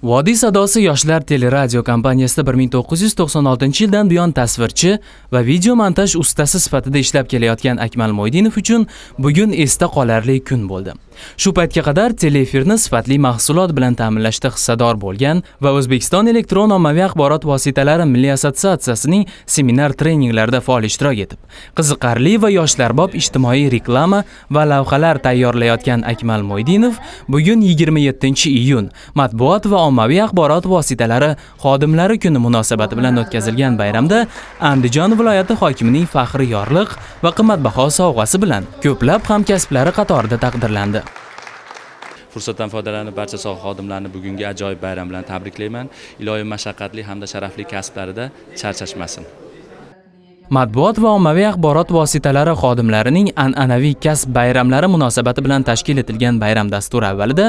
Vodiy sadosi yoshlar teleradio kompaniyasida 1996-yildan buyon tasvirchi va video montaj ustasi sifatida ishlab kelayotgan Akmal Mo'ydinov uchun bugun esda qolarli kun bo'ldi. Shu paytga qadar teleefirni sifatli mahsulot bilan ta'minlashda hissador bo'lgan va O'zbekiston elektron ommaviy axborot vositalari milliy assotsiatsiyasining seminar treninglarida faol ishtirok etib, qiziqarli va yoshlarbob ijtimoiy reklama va lavhalar tayyorlayotgan Akmal Mo'ydinov bugun 27-iyun matbuot va ommaviy axborot vositalari xodimlari kuni munosabati bilan o'tkazilgan bayramda Andijon viloyati hokimining faxriy yorliq va qimmatbaho sovg'asi bilan ko'plab hamkasblari qatorida taqdirlandi. Fursatdan foydalanib barcha soha xodimlarini bugungi ajoyib bayram bilan tabriklayman. Iloyim mashaqqatli hamda sharafli kasblarida charchashmasin. Matbuot va ommaviy axborot vositalari xodimlarining an'anaviy kasb bayramlari munosabati bilan tashkil etilgan bayram dasturi avvalida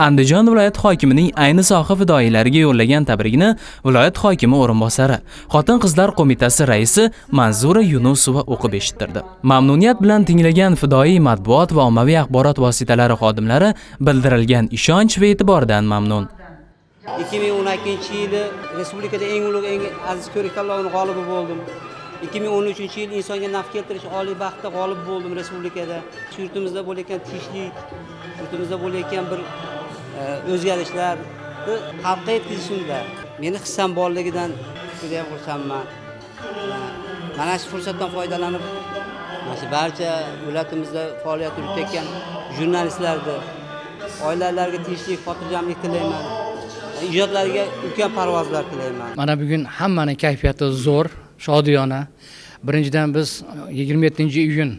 Andijon viloyat hokimining ayni soha fidoyilariga yo'llagan tabrigini viloyat hokimi o'rinbosari, Xotin-qizlar qo'mitasi raisi Manzura Yunusova o'qib eshittirdi. Mamnuniyat bilan tinglagan fidoyi matbuot va ommaviy axborot vositalari xodimlari bildirilgan ishonch va e'tibordan mamnun. 2012-yili respublikada eng ulug', eng aziz ko'rik tanlovining g'olibi bo'ldim. 2013-yil insonga naf keltirish oliy baxtda g'olib bo'ldim respublikada. Yurtimizda bo'layotgan tinchlik, yurtimizda bo'layotgan bir o'zgarishlarni xalqqa yetkazishimda meni hissam borligidan juda ham xursandman. Mana shu fursatdan foydalanib, mana shu barcha viloyatimizda faoliyat yuritayotgan jurnalistlarni, oilalariga tinchlik, xotirjamlik tilayman. Ijodlariga ulkan parvozlar tilayman. Mana bugun hammaning kayfiyati zo'r, shodiyona. Birinchidan biz 27-iyun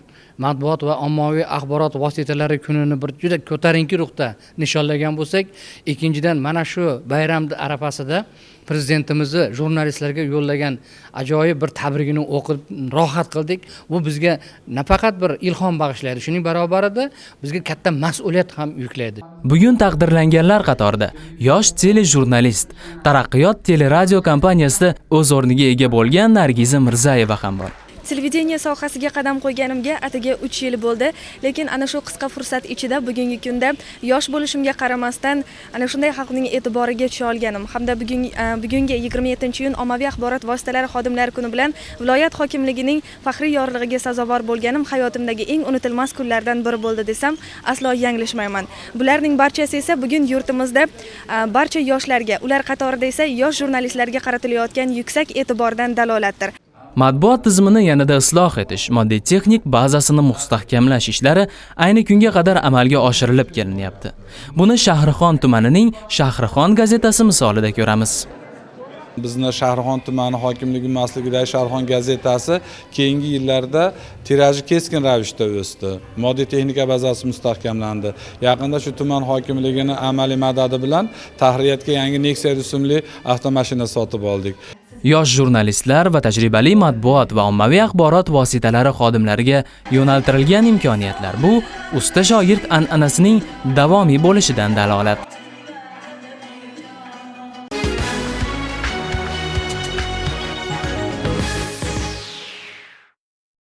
matbuot va ommaviy axborot vositalari kunini bir juda ko'tarinki ruhda nishonlagan bo'lsak, ikkinchidan mana shu bayram arafasida prezidentimizni jurnalistlarga yo'llagan ajoyib bir tabrigini o'qib rohat qildik. Bu bizga nafaqat bir ilhom bag'ishlaydi, shuning barobarida bizga katta mas'uliyat ham yuklaydi. Bugun taqdirlanganlar qatorida yosh telejurnalist, Taraqqiyot teleradio kompaniyasida o'z o'rniga ega bo'lgan Nargiza Mirzayeva ham bor. Televideniye sohasiga qadam qo'yganimga atigi 3 yil bo'ldi, lekin ana shu qisqa fursat ichida bugungi kunda yosh bo'lishimga qaramasdan ana shunday xalqning e'tiboriga tusha olganim hamda bugungi 27-iyun ommaviy axborot vositalari xodimlari kuni bilan viloyat hokimligining faxriy yorlig'iga sazovor bo'lganim hayotimdagi eng unutilmas kunlardan biri bo'ldi desam aslo yanglishmayman. Bularning barchasi esa bugun yurtimizda barcha yoshlarga, ular qatorida esa yosh jurnalistlarga qaratilayotgan yuksak e'tibordan dalolatdir. Matbuot tizimini yanada isloh etish, moddiy texnik bazasini mustahkamlash ishlari ayni kunga qadar amalga oshirilib kelinyapti. Buni Shahrixon tumanining Shahrixon gazetasi misolida ko'ramiz. Bizni Shahrixon tumani hokimligi masligidagi Shahrixon gazetasi keyingi yillarda tiraji keskin ravishda o'sdi. Moddiy texnika bazasi mustahkamlandi. Yaqinda shu tuman hokimligining amaliy madadi bilan tahririyatga yangi Nexia rusumli avtomashina sotib oldik. Yosh jurnalistlar va tajribali matbuot va ommaviy axborot vositalari xodimlariga yo'naltirilgan imkoniyatlar bu usta shogird an'anasining davomiy bo'lishidan dalolat.